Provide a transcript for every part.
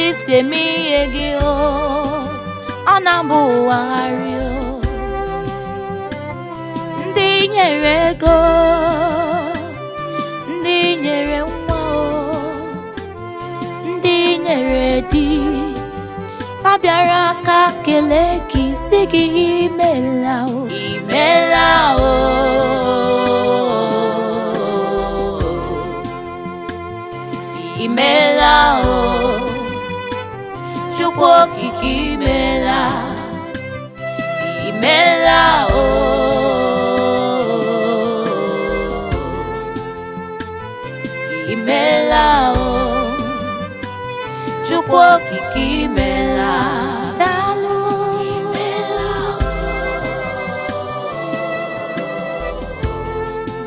Isi eme ihe gị o, ọ na-abụ ụwa gharị o. Ndị nyere ego, ndị nyere nwa o, ndị nyere di, fa bịara aka kelee gị, si gị imela o, imela o, imela o, Chukwu Okike, imela, imela o, imela o, Chukwu Okike, imela. Daalụ, imela,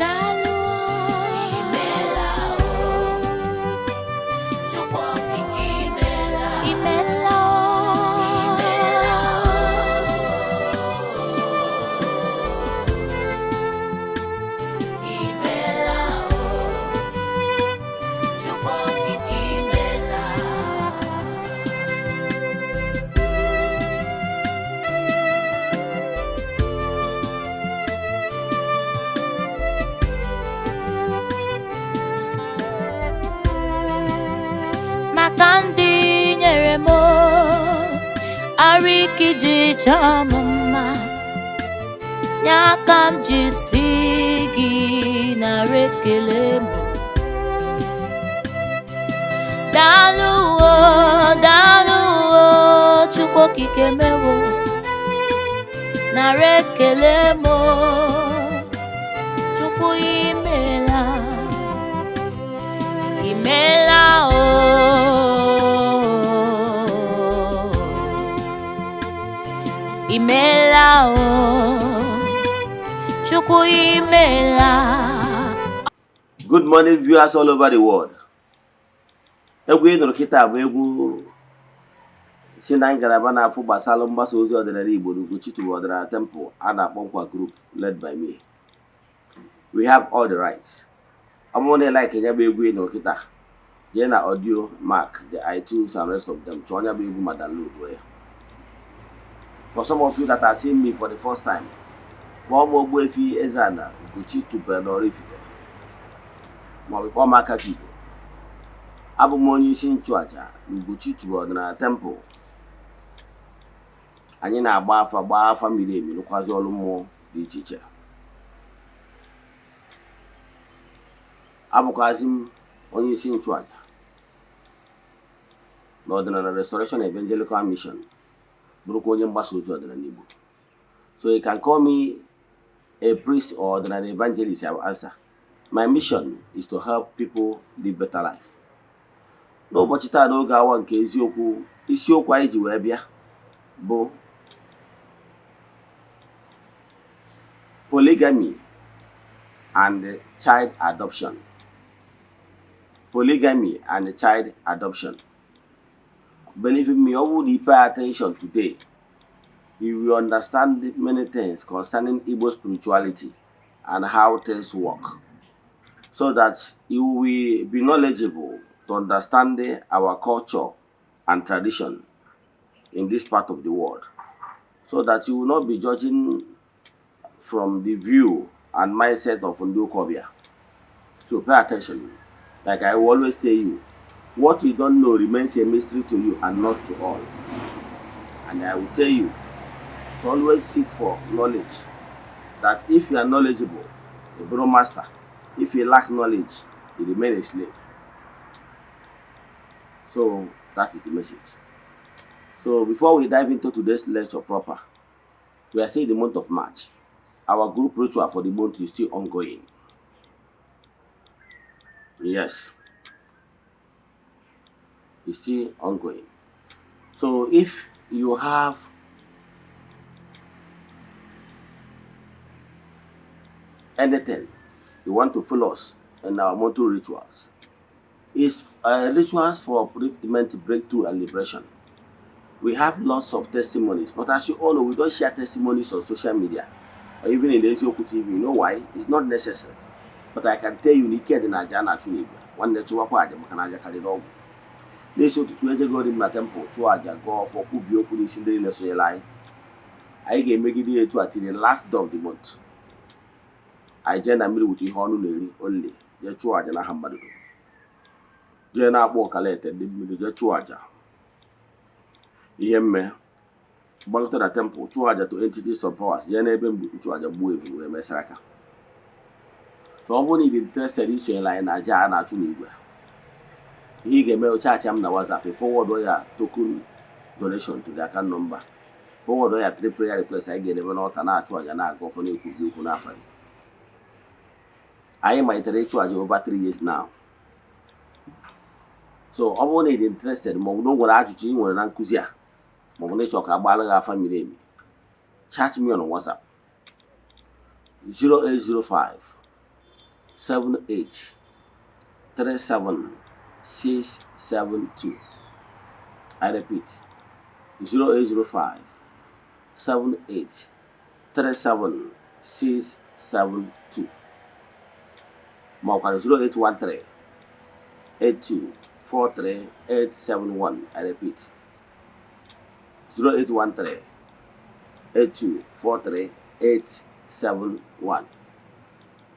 daalụ, imela o, Chukwu Okike, imela, imela o, imela o, imela o, Chukwu Okike, imela. Maka ndị nyere m arụ ike iji chọọ m mma, nye aka m ji si gị nara ekele m. Daalụ o, daalụ o, Chukwu Okike mewo, nara ekele m o, Chukwu, imela, imela o, imela o, Chukwu, imela. Good morning, viewers all over the world. Egwu ị nụrụ kịta bụ egwu si na ngalaba na-afụ gbasara mgbasa ozi ọdịnala Igbo n'Ugochi Tubelu Ọdịnala Temple a na-akpọ Nkwa Group, led by me. We have all the rights. Ọ bụrụ na ị like ya bụ egwu ị nụrụ kịta, jee na Audiomack, the iTunes and rest of them, chọọ ya bụ egwu ma download ya. For some of you that are seeing me for the first time, kpọọ m Ogbuefi Eze-Ana Ugochi Tubelu n'Oraifite maọbụ kpọọ m Akajiugo. Abụ m onye isi nchụaja n'Ugochi Tubelu Ọdịnala Temple. Anyị na-agba afa, gbaa afa miri emi, rụkwazi ọrụ mmụọ dị iche iche. Abụkwazi m onye isi nchụaja n'Ọdịnala Restoration Evangelical Mission, bụrụkwa onye mgbasa ozi ọdịnala Igbo. So you can call me a priest or ọdịnala evangelist, I will answer. My mission is to help people live better life. N'ụbọchị taa, n'oge awa nke eziokwu, isiokwu anyị ji wee bịa bụ polygamy and child adoption. Polygamy and child adoption. Believe me, ọ bụrụ na you pay attention today, you will understand many things concerning Igbo spirituality and how things work, so that you will be knowledgeable to understand our culture and tradition in this part of the world, so that you will not be judging from the view and mindset of ndị ụkọbịa. So pay attention. Like I will always tell you, what you don't know remains a mystery to you and not to all. And I will tell you to always seek for knowledge. That if you are knowledgeable, a bụrụ master. If you lack knowledge, you remain a slave. So that is the message. So before we dive into today's lecture proper, we are still in the month of March. Our group ritual for the month is still ongoing. Yes, it's still ongoing. So if you have anything you want to follow us in our monthly rituals, it's rituals for upliftment, breakthrough, and liberation. We have lots of testimonies, but as you all know, we don't share testimonies on social media or even in the Eziokwu TV. You know why? It's not necessary. But I can tell you na ike dị na aja a na-achụ n'igwe. Nwanne, chụwakwa aja, maka na aja karịrị ọgwụ. N'isi ụtụtụ, ejegori m na temple chụọ àjà, gọọ ọfọ, kwubie okwu n'isi ndị niile sonyere anyị. Anyị ga-emegide ya etu a till the last day of the month. Anyị jee na mmiri wute ihe ọnụ na-eri only, jee chụọ àjà n'aha mmadụ dum, jee na-akpọ ọkala ete ndị mmiri, jee chụọ àjà ihe mme, gbakọta na temple, chụọ àjà to entities of powers, jee n'ebe mgbe chụọ àjà, gbuo ebulu wee mesara aka. So ọ bụrụ na ị dị interested isonyere anyị na aja a na-achụ n'igwe, ihe ị ga-eme, chat m na WhatsApp, forward ya token donation to the account number, forward ya three prayer request. Anyị ga-edebe n'ọta, na-achụ àjà, na-aga ọfọ, na-ekwubi okwu n'afọ. Anyị malitere ịchụ àjà over 3 years now. So ọ bụrụ na ị dị interested, maọbụ na o nwere ajụjụ ị nwere na nkụzi a, maọbụ na ịchọ ka a gbaara gị afa miri emi, chat me on WhatsApp 0805 78 37 672. I repeat, 0805 78 37 672, ma ọkwara 0813 82 43 871. I repeat, 0813 82 43 871.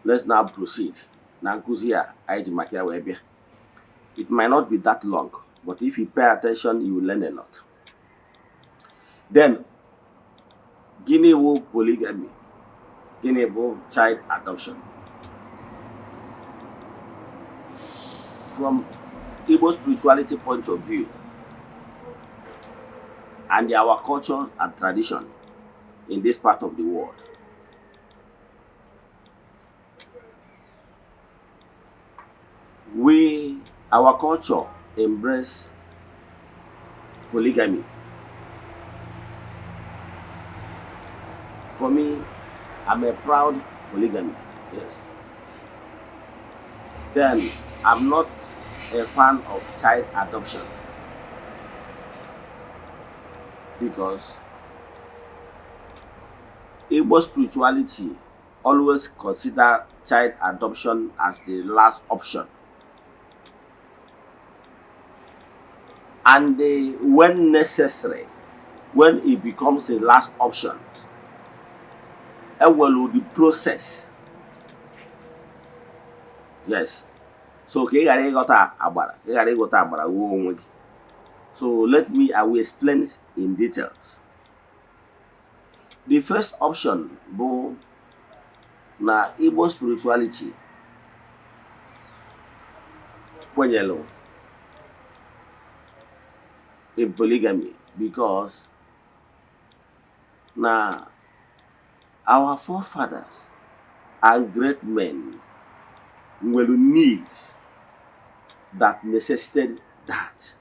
Let's now proceed na nkụzi a anyị ji maka ya wee bịa. It might not be that long, but if you pay attention, you will learn a lot. Then, gịnị bụ polygamy? Gịnị bụ child adoption? From Igbo spirituality point of view and our culture and tradition in this part of the world, we, our culture embrace polygamy. For me, I'm a proud polygamist, yes. Then I'm not a fan of child adoption because Igbo spirituality always consider child adoption as the last option. And when necessary, when it becomes the last option, enwere the process. Yes. So ka ị ghara ịghọta agbara, ka ị ghara ịghọta agbara wuo onwe gị. So let me, I will explain in details. The first option bụ na Igbo spirituality kwenyere in polygamy because na our forefathers and great men nwere need that necessitated that.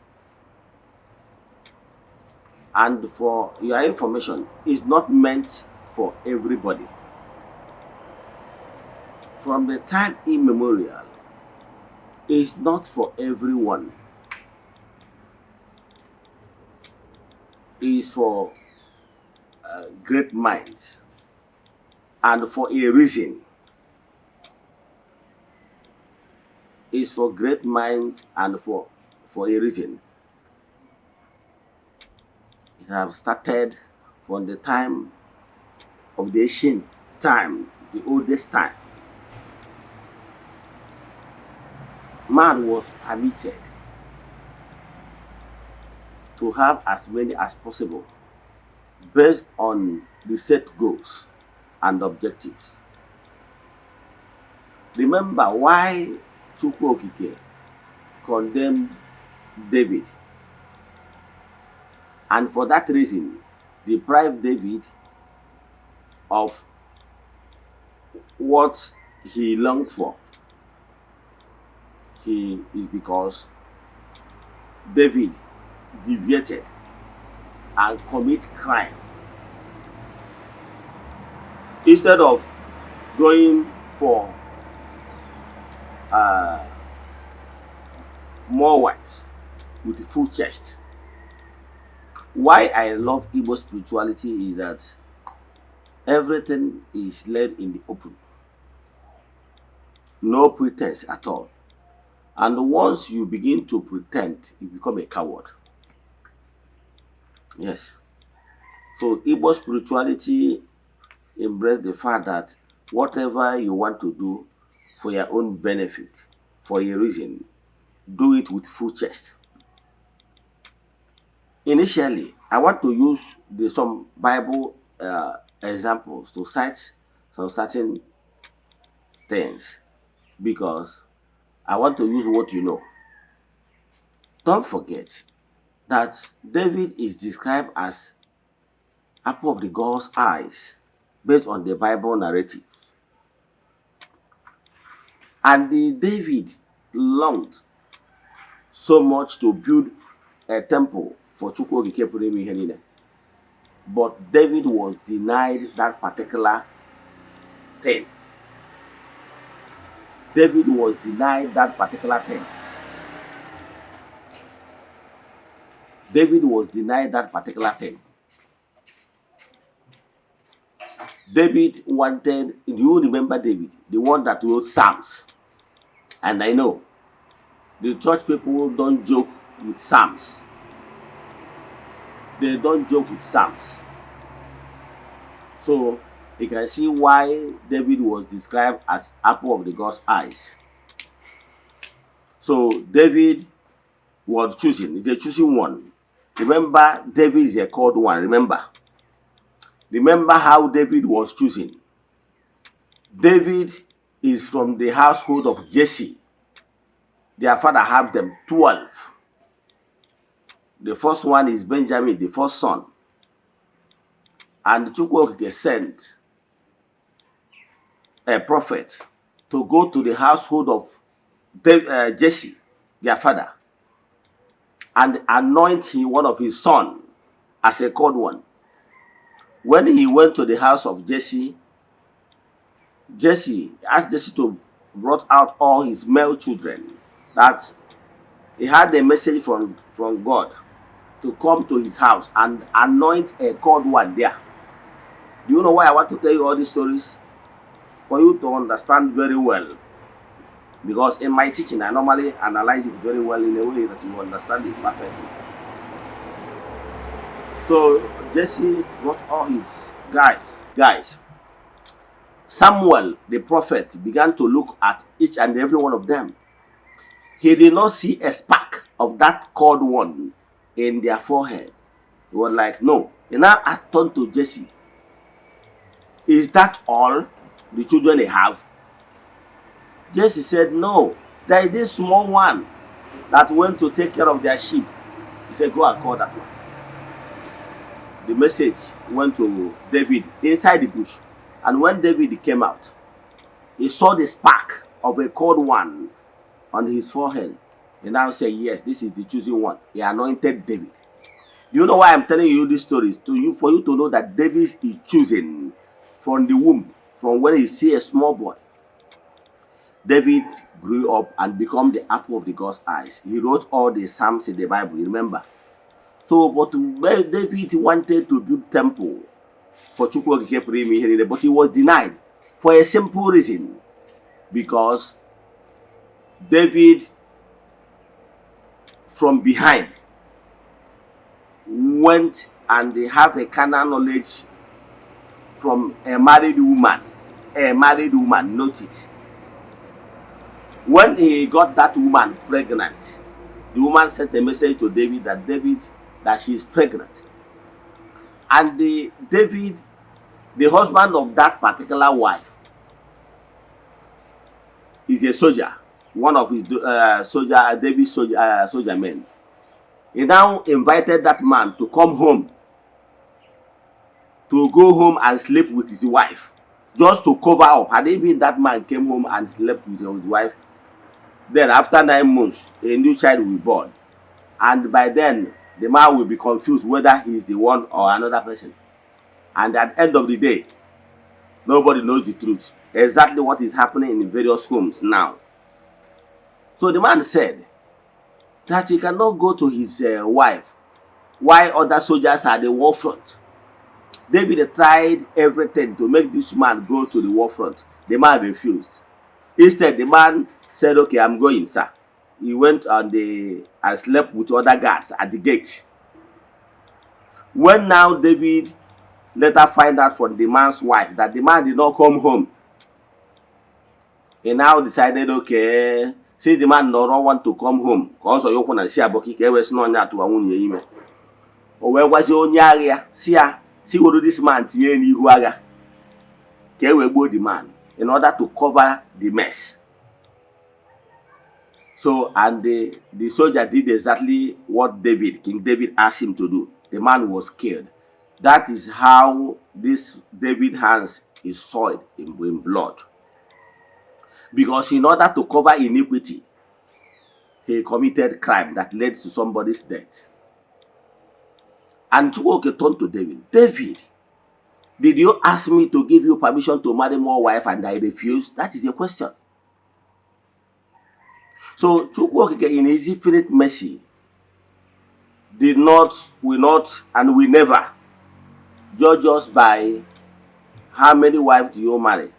And for your information, it's not meant for everybody. From the time immemorial, it's not for everyone. It's for great minds and for a reason. It's for great minds and for a reason. It have started from the time of the ancient time, the oldest time. Man was permitted to have as many as possible based on the set goals and objectives. Remember why Chukwu Okike condemned David, and for that reason deprived David of what he longed for. He is because David deviated and commit crime. Instead of going for more wives with a full chest. Why I love Igbo spirituality is that everything is laid in the open. No pretense at all. And once you begin to pretend, you become a coward. Yes. So Igbo spirituality embrace the fact that whatever you want to do for your own benefit, for a reason, do it with full chest. Initially, I want to use some Bible examples to cite some certain things because I want to use what you know. Don't forget that David is described as apple of the God's eyes based on the Bible narrative. And the David longed so much to build a temple for Chukwu Okike pụrụ ime ihe niile. But David was denied that particular thing. David was denied that particular thing. David was denied that particular thing. David wanted, do you remember David? The one that wrote Psalms. And I know the church people don't joke with Psalms. They don't joke with Psalms. So you can see why David was described as apple of the God's eyes. So David was choosing, he's a choosing one. Remember, David is a called one. Remember. Remember how David was choosing. David is from the household of Jesse. Their father had them 12. The first one is Benjamin, the first son. And Chukwu Okike sent a prophet to go to the household of Jesse, their father, and anoint him, one of his son, as a called one. When he went to the house of Jesse, Jesse asked Jesse to brought out all his male children, that he had a message from God to come to his house and anoint a called one there. Do you know why I want to tell you all these stories? For you to understand very well. Because in my teaching, I normally analyze it very well in a way that you understand it perfectly. So Jesse brought all his guys. Guys, Samuel the prophet began to look at each and every one of them. He did not see a spark of that called one in their forehead. He was like, no. He now turned to Jesse. Is that all the children they have? Jesse said, no. There is this small one that went to take care of their sheep. He said, go and call that one. The message went to David inside the bush. And when David came out, he saw the spark of a called one on his forehead. He now said, yes, this is the chosen one. He anointed David. Do you know why I'm telling you these stories? To you, for you to know that David is chosen from the womb, from when he see a small boy. David grew up and become the apple of the God's eyes. He wrote all the Psalms in the Bible, you remember? So, but when David wanted to build temple for Chukwu Okike pụrụ ime ihe niile, but he was denied for a simple reason. Because David, from behind, went and they have a carnal knowledge from a married woman. A married woman, note it. When he got that woman pregnant, the woman sent a message to David that David, that she is pregnant. And the David, the husband of that particular wife, is a soldier, one of his soldier, David's soldier, soldier men. He now invited that man to come home, to go home and sleep with his wife, just to cover up. Had it been that man came home and slept with his wife, then after 9 months, a new child will be born. And by then, the man will be confused whether he is the one or another person. And at the end of the day, nobody knows the truth. Exactly what is happening in various homes now. So the man said that he cannot go to his wife while other soldiers are at the war front. David tried everything to make this man go to the war front. The man refused. Instead, the man said, okay, I'm going, sir. He went and slept with other guards at the gate. When now David later find out from the man's wife that the man did not come home, he now decided, okay, since the man no not want to come home, ka ọ zọ ya ụkwụ na nsị abọkị ka e wee sị na onye atụwa nwunye ya ime. O wee gwazie onye agha ya si ya si were this man tinye n'ihu agha ka e wee gbuo the man in order to cover the mess. So, and the soldier did exactly what David, King David, asked him to do. The man was killed. That is how this David hands is soiled in blood. Because in order to cover iniquity, he committed crime that led to somebody's death. And Chukwuoke turned to David. "David, did you ask me to give you permission to marry more wife and I refused?" That is a question. So Chukwuokike, in his infinite mercy, did not, will not, and will never judge us by how many wives do you marry.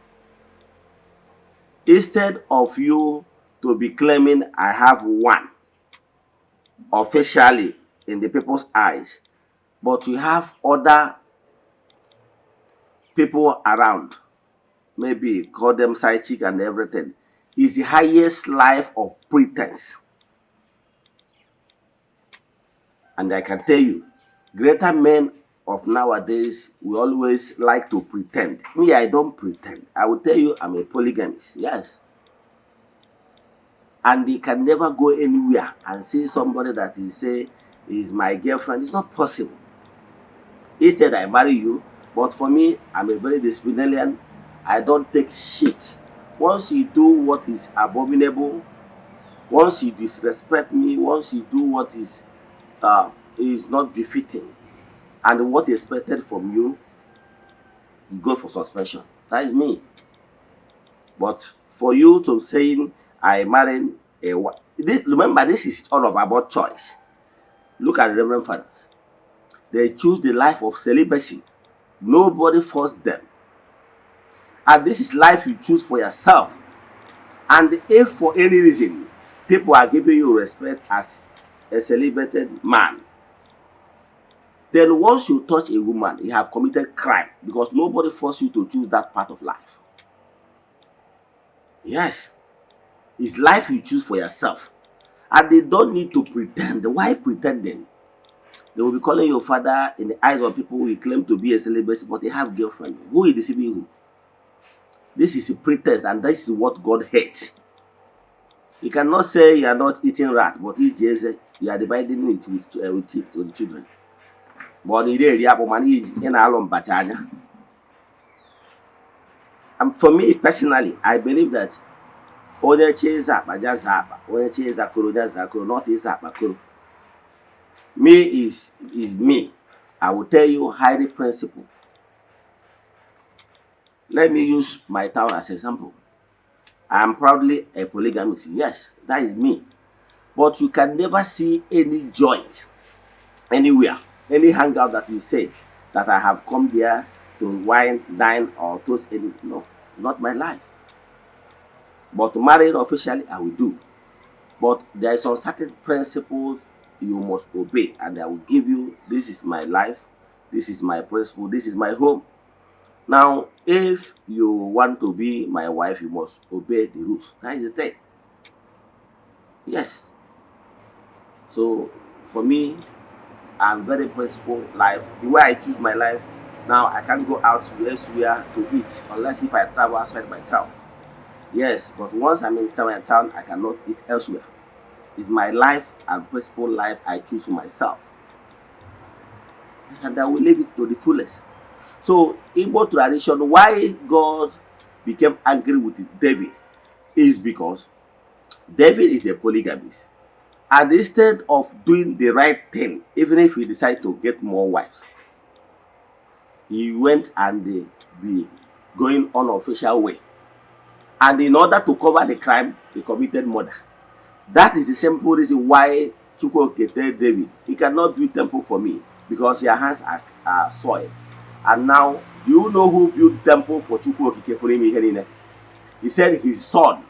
Instead of you to be claiming "I have one" officially in the people's eyes, but you have other people around, maybe call them side chick and everything, is the highest life of pretense. And I can tell you, greater men of nowadays, we always like to pretend. Me, I don't pretend. I will tell you I'm a polygamist. Yes. And they can never go anywhere and see somebody that he say is my girlfriend. It's not possible. Instead, I marry you. But for me, I'm a very disciplinarian. I don't take shit. Once you do what is abominable, once you disrespect me, once you do what is not befitting and what is expected from you, you go for suspension. That is me. But for you to saying I married a this, remember, this is all of about choice. Look at Reverend Fathers. They choose the life of celibacy. Nobody forced them. And this is life you choose for yourself. And if for any reason people are giving you respect as a celebrated man, then once you touch a woman, you have committed crime because nobody forced you to choose that part of life. Yes, it's life you choose for yourself. And they don't need to pretend. Why pretending? They will be calling your father in the eyes of people who claim to be a celebrity, but they have girlfriend. Who is deceiving who? This is a pretense, and this is what God hates. You cannot say you are not eating rat, but each you are dividing it with it to the children. But ị na-eri akpụ mana ị na-alụ mbacha anya. And for me personally, I believe that onye chi ịza akpa ya zaa akpa, onye chi ịza koro ya zaa koro, not ịza akpa koro. Me is me. I will tell you highly principle. Let me use my town as example. I am proudly a polygamist. Yes, that is me. But you can never see any joint anywhere, any hangout that you say that I have come there to wine, dine, or toast any. No, not my life. But to marry officially, I will do. But there is some certain principles you must obey, and I will give you, this is my life, this is my principle, this is my home. Now, if you want to be my wife, you must obey the rules. That is the thing. Yes. So for me, I'm very principled life. The way I choose my life now, I can't go out to elsewhere to eat unless if I travel outside my town. Yes, but once I'm in my town, I cannot eat elsewhere. It's my life and principle life I choose for myself. And I will live it to the fullest. So, Igbo tradition, why God became angry with David is because David is a polygamist. And instead of doing the right thing, even if he decided to get more wives, he went and be going unofficial way. And in order to cover the crime, he committed murder. That is the simple reason why Chukwuoke tell David, "He cannot build temple for me because your hands are soiled." And now, do you know who built temple for Chukwuokike pụrụ ime ihe niile? He said his son,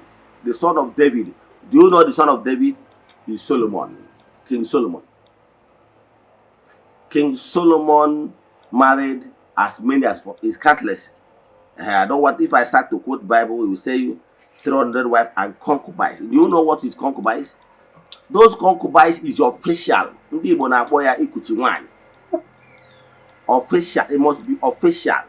the son of David, Do you know the son of David is Solomon? King Solomon. King Solomon married as many as is countless. I don't want, if I start to quote Bible, we will say 300 wives and concubines. Do you know what is concubines? Those concubines is official. Ndị Igbo na-akpọ ya ikuchi nwanyị. Official, it must be official.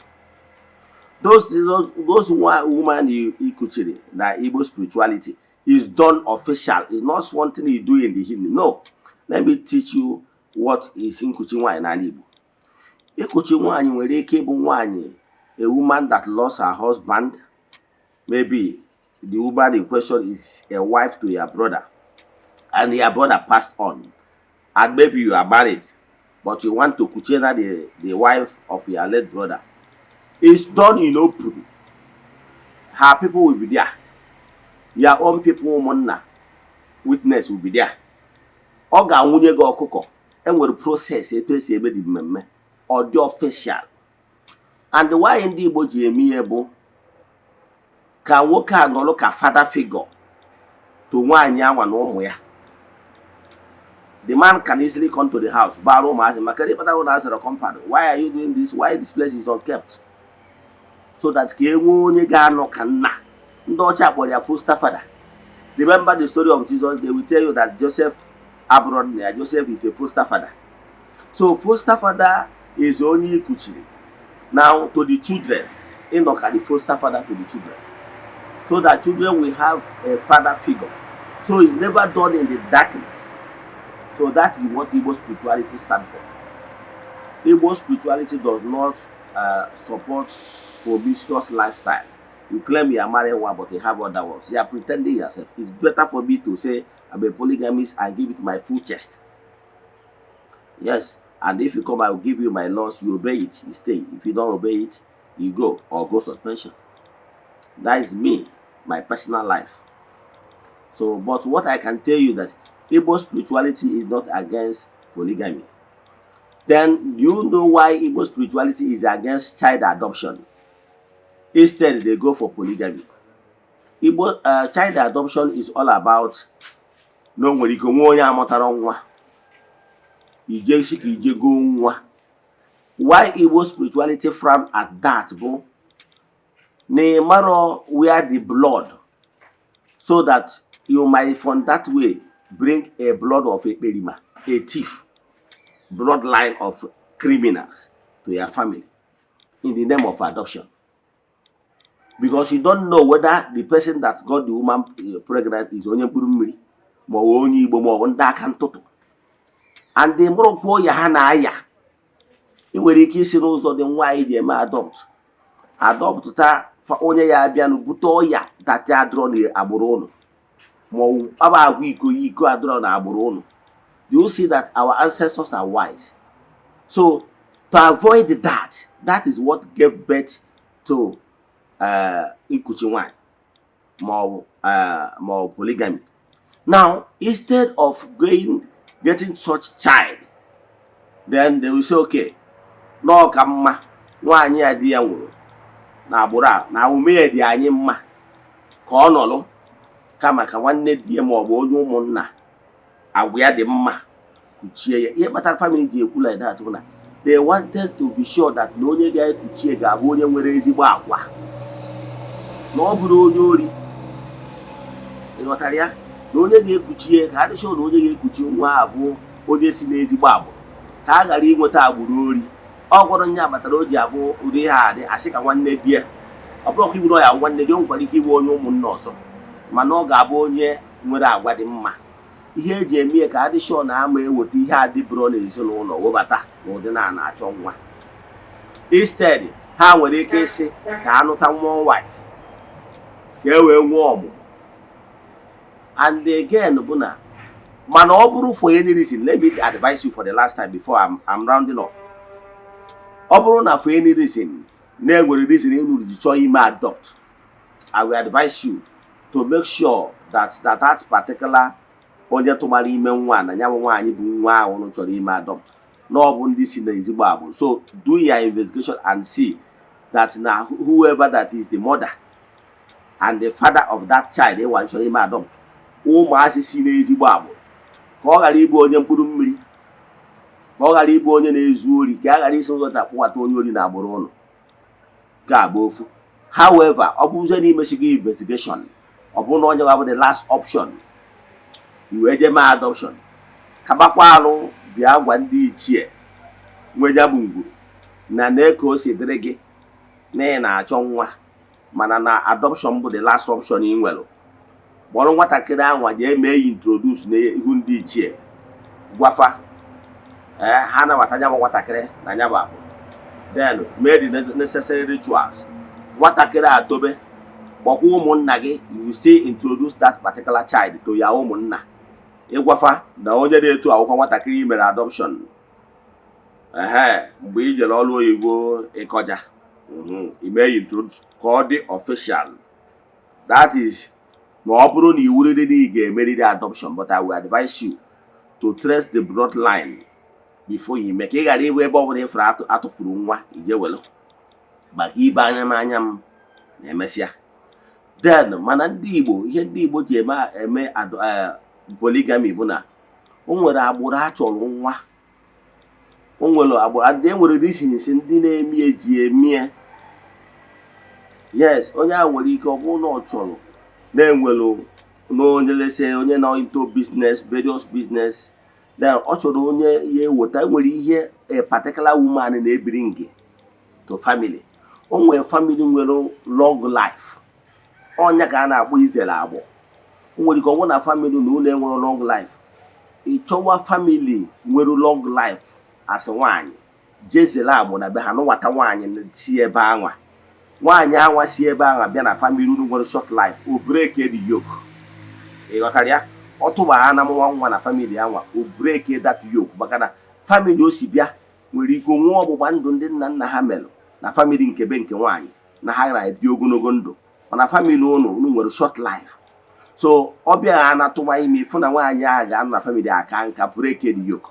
Those woman you ikuchiri na Igbo spirituality is done official. It's not something you do in the hidden. No. Let me teach you what is nkuchi nwanyị n'ala Igbo. Ikuchi nwanyị nwere ike ịbụ nwanyị, a woman that lost her husband. Maybe the woman in question is a wife to your brother, and your brother passed on, and maybe you are married, but you want to kuchina the wife of your late brother. It's done in open. Her people will be there. Your own people, ụmụnna, witness will be there. Ọ ga-anwụnye gị ọkụkọ. Enwere process etu esi eme dị mmemme. Ọ dị official. And why ndị Igbo ji eme ihe bụ ka nwoke a nọrọ ka father figure to nwaanyị anwa na ụmụ ya. The man can easily come to the house, bara ụmụazị maka ndị kpatara ụlọ azara compound. Why are you doing this? Why this place is unkept? So that ka e nwee onye ga-anọ ka nna. Ndị ọcha kpọrọ ya foster father. Remember the story of Jesus? They will tell you that Joseph abụrụ nna ya. Joseph is a foster father. So foster father is onye ikuchiri now to the children, ịnọ ka the foster father to the children, so that children will have a father figure. So it's never done in the darkness. So that is what Igbo spirituality stand for. Igbo spirituality does not support promiscuous lifestyle. You claim you are married one, but you have other ones. You are pretending yourself. It's better for me to say I'm a polygamist and give it my full chest. Yes, and if you come, I will give you my laws. You obey it, you stay. If you don't obey it, you go or go suspension. That is me, my personal life. So, but what I can tell you, that Igbo spirituality is not against polygamy. Then you know why Igbo spirituality is against child adoption? Instead, they go for polygamy. Igbo child adoption is all about na o nwere ike nwe onye amụtara nwa, ije si ka ije goo nwa. Why Igbo spirituality frown at that bụ na ị marọ where the blood, so that you might from that way bring a blood of ekperima, a thief, bloodline of criminals to your family in the name of adoption, because you don't know whether the person that got the woman pregnant is onye mkpụrụ mmiri, ma ọ bụ onye Igbo, ma ọ bụ ndị aka ntụtụ, and the mụrụkwuo ya ha na-aya. Ị nwere ike isi n'ụzọ dị nwaanyị ji eme adopt ta onye ya abịanụ bute ọya dati adịrọ n'agbụrụ ụnụ, ma ọ bụ aba agwa iko ya iko adịrọ n'agbụrụ ụnụ. Do you see that our ancestors are wise? So to avoid that, that is what gave birth to ikuchi nwanyị ma ọ bụ polygamy. Now, instead of going getting such child, then they will say, okay, na ọ ka mma nwaanyị a di ya nwụrụ na agbụrụ a na ume ya dị anyị mma ka ọ nọrọ, kama ka nwanne di ya ma ọ bụ onye ụmụnna agwa ya dị mma kuchie ya. Ihe kpatara family ji ekwu like that bụ na they wanted to be sure that na onye ga-ekuchie ga-abụ onye nwere ezigbo agwa, na ọ bụrụ onye ori. Ị ghọtara ya? Na onye ga-ekuchie, ka a dị sure na onye ga-ekuchi nwa a bụ onye si n'ezigbo agbụrụ, ka a ghara inweta agbụrụ ori. Ọ gwọrọ nye abatara o ji abụ ụdị ihe a dị asị ka nwanne di ya. Ọ bụrụkwa iwu na ya nwanne gị, o nwekwara ike ịbụ onye ụmụnna ọzọ, mana ọ ga-abụ onye nwere agwa dị mma. Ihe eji eme ya ka adị sure na ama eweta ihe adịbụro n'ezinụlọ webata n'ụdị na na-achọ nwa. Instead, ha nwere ike ịsị ka anụta nwa wife ka e wee nwee ọmụmụ. And again bụ na, mana ọ bụrụ for any reason, let me advise you for the last time before I'm rounding up, ọ bụrụ na for any reason na-enwere reason unu ji chọọ ime adopt, I will advise you to make sure that particular onye tụmara ime nwa na ya bụ nwaanyị bụ nwa ahụ unu chọrọ ime adopt, na ọ bụ ndị si n'ezigbo agbụrụ. So do your investigation and see that na whoever that is the mother and the father of that child ịwa chọrọ ime adopt. Ụmụazị si n'ezigbo agbụrụ, ka ọ ghara ịbụ onye mkpụrụ mmiri, ka ọ ghara ịbụ onye na-ezu ori, ka a ghara isi ụzọ kpụwata onye ori na agbụrụ ụnụ ga-agba ofu. However, ọ bụrụzie na imesigo investigation, ọ bụrụ na onye bụ the last option, i wee jee mee adoption, kabakwa alụ bịa gwa ndị ichie nwe ya bụ ngwuru na nee ka o si dịrị gị na ị na-achọ nwa, mana na adoption bụ the last option ị nwere. Kpọrọ nwatakịrị anwa jee mee ya introduce n'ihu ndị ichie, gwafa ee ha nabata nya bụ nwatakịrị na nya bụ agbụrụ, then mee the necessary rituals. Nwatakịrị atobe, kpọkwa ụmụnna gị. You will still introduce that particular child to ya ụmụnna, ịgwafa na onye na-eto akwụkwọ nwatakịrị i mere adoption ehe mgbe i jere ọrụ oyibo ịkọja ime ya introduce ka ọ dị official. That is ma ọ bụrụ na iwuriri na ị ga-emerịrị adoption, but I will advise you to trace the bloodline before you mee, ka ị ghara ịbụ ebe ọ bụla ịfụrụ atụfuru nwa ije welu maka ibe anya m anya m na-emesịa. Then mana ndị Igbo, ihe ndị Igbo ji eme eme polygamy bụ na o nwere agbụrụ a chọrọ nwa, o nwere agbụrụ and e nwere reasons ndị na-eme eji eme. Yes, onye ahụ nwere ike ọ bụrụ na ọ chọrọ na-enwelu na onye lese onye nọ into business, various business, then ọ chọrọ onye ya eweta. Enwere ihe a particular woman na-ebiri nge to family. O nwere family nwere long life, ọnya ka a na-akpọ izere agbụ. O nwere ike ọ bụrụ na family na ụlọ enwere long life, ị chọwa family nwere long life as nwaanyị jezere agbụ na be ha nụwata nwaanyị si ebe anwa. Nwaanyị anwa si ebe ahụ bịa na family unu nwere short life, o break the yoke. Ị ghọtara ya? Ọ tụba ha na nwa nwa na family anwa, o break that yoke, maka na family o si bịa nwere ike nwee ọgbụgba ndụ ndị nna nna ha melụ na family nke be nke nwaanyị na ha na-ebi ogologo ndụ, mana family unu unu nwere short life. So ọ bịa ha na-atụba ime, ịfụ na nwaanyị ahụ ga-anọ na family aka nka, break the yoke.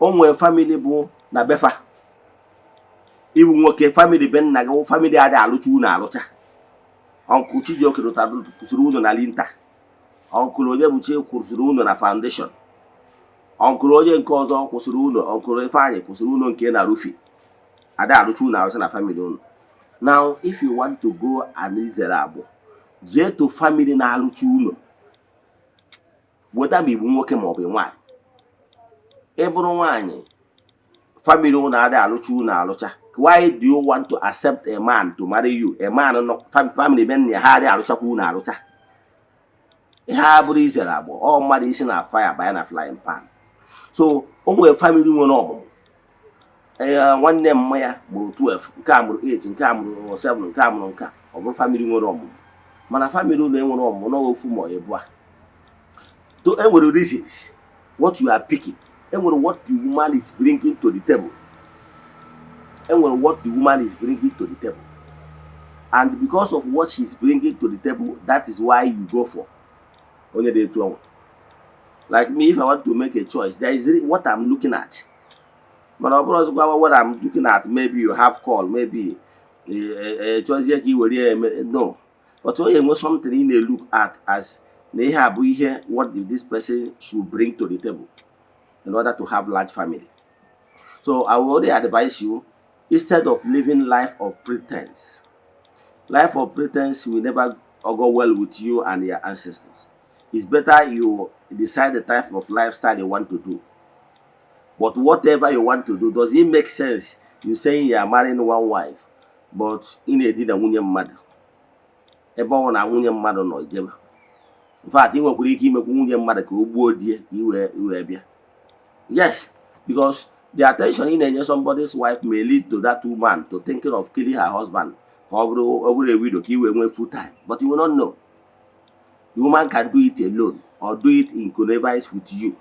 O nwere family bụ na befa ịbụ nwoke, family be nna gị, family adịghị alụcha unu alụcha. Uncle Chijioke rụtara kwụsịrị unu na lintel, uncle onye buchi kwụsịrị unu na foundation, uncle onye nke ọzọ kwụsịrị unu, uncle Ifeanyị kwụsịrị unu nke na roofing. Ada alụcha unu alụcha na family unu. Now, if you want to go and izere agbụ, jee to family na-alụcha unu, weda ma igbu nwoke ma ọ bụ nwaanyị. Ị bụrụ nwaanyị, family unu adịghị alụcha unu alụcha, why do you want to accept a man to marry you? A man nọ family be nna ya ha adịghị alụchakwa unu alụcha. Ihe a bụrụ izere agbụ, ọ mmadụ isi na fire banye na frying pan. So o nwere family nwere ọmụmụ. Ee, nwanne mma ya mụrụ 12, nke a mụrụ 8, nke a mụrụ 7, nke a mụrụ nke a. Ọ bụrụ family nwere ọmụmụ, mana family ụlọ enwere ọmụmụ n'ofu ma ọ ịbụa to enwere reasons what you are picking, enwere what the woman is bringing to the table, enwere what the woman is bringing to the table, and because of what she's bringing to the table, that is why you go for onye dị etu ọnwa. Like me, if I want to make a choice, there is what I'm looking at. Mana ọ bụrụ ọzọkwa, what I'm looking at, maybe you have call, maybe chọzie ka ị were ya eme. No, but onye enwe something ị na-look at as na ihe a bụ ihe what this person should bring to the table in order to have large family. So I will only advise you, instead of living life of pretense, life of pretense will never go well with you and your ancestors. It's better you decide the type of lifestyle you want to do. But whatever you want to do, does it make sense you saying you are marrying one wife, but ị na-edina nwunye mmadụ ebe ọ na nwunye mmadụ nọ ijebe? In fact, ị nwekwara ike imekwu nwunye mmadụ ka o gbuo die ka i wee bịa. Yes, because the attention ị na-enye somebody's wife may lead to that woman to thinking of killing her husband ka ọ bụrụ a widow ka i wee nwee full time. But you will not know. The woman can do it alone or do it in connivance with you.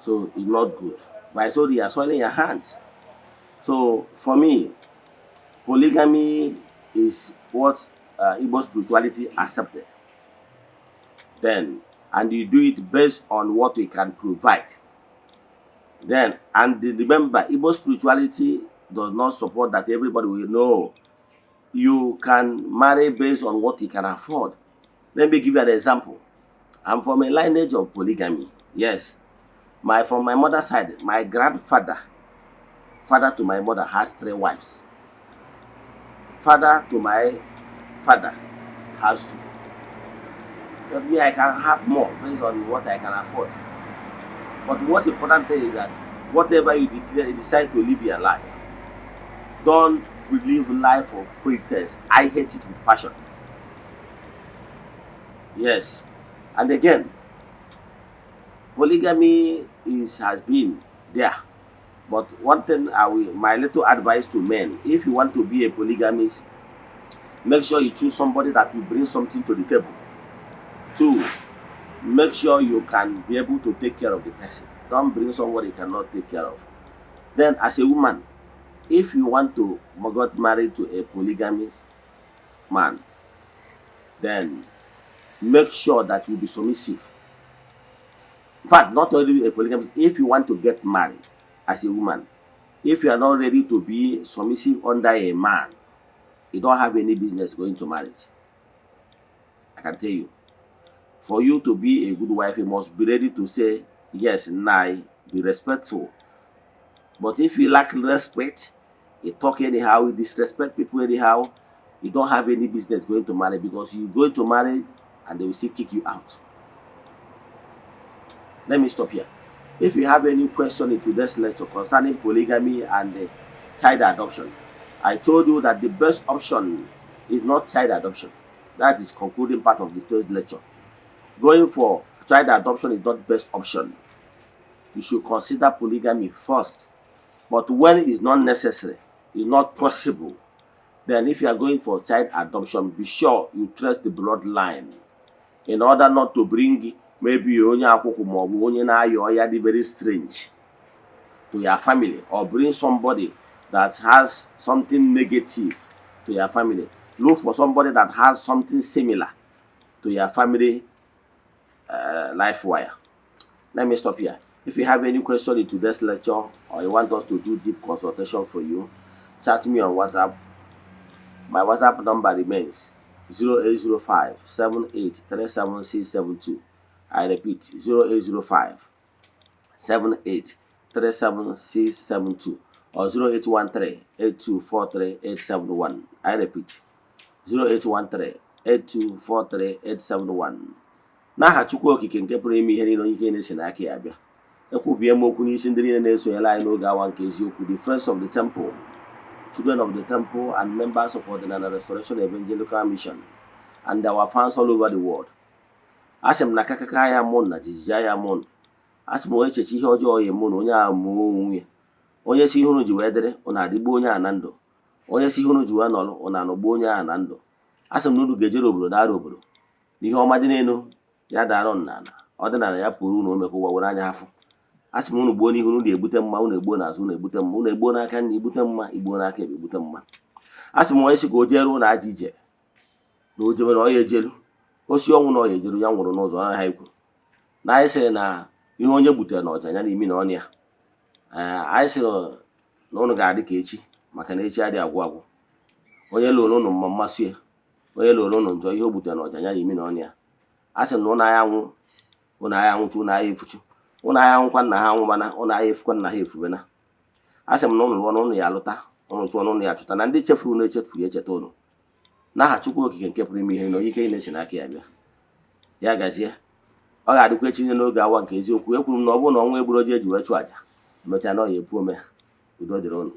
So it's not good. By so you are soiling your hands. So for me, polygamy is what Igbo spirituality accepted. Then, and you do it based on what we can provide. Then, and remember, Igbo spirituality does not support that everybody will know. You can marry based on what you can afford. Let me give you an example. I'm from a lineage of polygamy. Yes. My From my mother's side, my grandfather, father to my mother, has three wives. Father to my father has two. But me, I can have more based on what I can afford. But the most important thing is that whatever you declare, you decide to live your life, don't live life of pretense. I hate it with passion. Yes. And again, polygamy is has been there. But one thing I will my little advice to men, if you want to be a polygamist, make sure you choose somebody that will bring something to the table. Two, make sure you can be able to take care of the person. Don't bring somebody you cannot take care of. Then, as a woman, if you want to get married to a polygamist man, then make sure that you be submissive. In fact, not only a polygamist, if you want to get married as a woman, if you are not ready to be submissive under a man, you don't have any business going to marriage. I can tell you. For you to be a good wife, you must be ready to say yes, nay, be respectful. But if you lack respect, you talk anyhow, you disrespect people anyhow, you don't have any business going to marriage, because you go into marriage and they will still kick you out. Let me stop here. If you have any question in today's lecture concerning polygamy and child adoption, I told you that the best option is not child adoption. That is concluding part of the today's lecture. Going for child adoption is not best option. You should consider polygamy first. But when it is not necessary, it's not possible, then if you are going for child adoption, be sure you trace the bloodline in order not to bring maybe onye akwụkwụ maọbụ onye na-aya ọya dị very strange to your family, or bring somebody that has something negative to your family. Look for somebody that has something similar to your family life wire. Let me stop here. If you have any question in today's lecture or you want us to do deep consultation for you, chat me on WhatsApp. My WhatsApp number remains 0805 7837672. I repeat, 0805 7837672 or 0813 8243 871. I repeat, 0813 8243 871. N'aha Chukwu Okike nke pụrụ ime ihe niile, onye ike na-esi n'aka ya bịa, ekwubie m okwu n'isi ndị niile na-esonyere anyị n'oge awa nke eziokwu, the Friends of the Temple, Children of the Temple and members of Ọdịnala Restoration Evangelical Mission and our fans all over the world. Asị m na kakaka ya mụ na jijiji ya mụ. Asị m onye echeche ihe ọjọọ ya mụ na onye ahụ mụọ onwe ya. Onye si ihe unu ji wee dịrị ụnụ adịgbo onye a na ndụ, onye si ihe unu ji wee nọrọ ụnụ anọgbuo onye ahụ na ndụ. Asị m na unu ga-ejere obodo dara obodo na ihe ọma dị n'elu ya dara n'ala ọdịnala ya pụrụ unu omekọ ụwa were anya afụ. Asị m unu gbuo n'ihu, unu ga-egbute mma, unu egbuo n'azụ, unu egbute mma, unu egbuo n'aka nri egbute mma, igbuo n'aka ekpe egbute mma. Asị m onye sị ka o jere ụlọ aja ije na o jebe na ọ ya ejelu osi ọnwụ na ọ ya ejeru ya nwụrụ n'ụzọ ọ ha ikwu na anyị sịrị na ihe onye gbutere na ọja ya na imi na ọnụ ya. Ee, anyị sịrị na ụnụ ga-adị ka echi, maka na echi adịghị agwụ agwụ. Onye lụrụ ụnụ mma mmasị ya, onye lụrụ ụnụ njọ, ihe o gbutere na ọja ya na imi na ọnụ ya. A sị na ụnụ agha anwụ, ụnụ agha anwụchu, ụnụ agha efuchu, ụnụ agha anwụkwa nna ha anwụ, mana ụnụ agha efukwa nna ha efubena. A sị m na ụnụ lụọ na ụnụ ya alụta, ụnụ chụọ na ụnụ ya achụta, na ndị chefuru ụnụ echefu ya echeta ụnụ. N'aha Chukwu Okike nke pụrụ ime ihe na onye ike na-esi n'aka ya bịa, ya gazie. Ọ ga-adịkwa echi n'oge awa nke eziokwu. Ekwuru m na ọ bụrụ na ọnwa egburu oji eji wee chụọ àjà, emechaa na ọ ya epu ome. Udo dịrị ụnụ.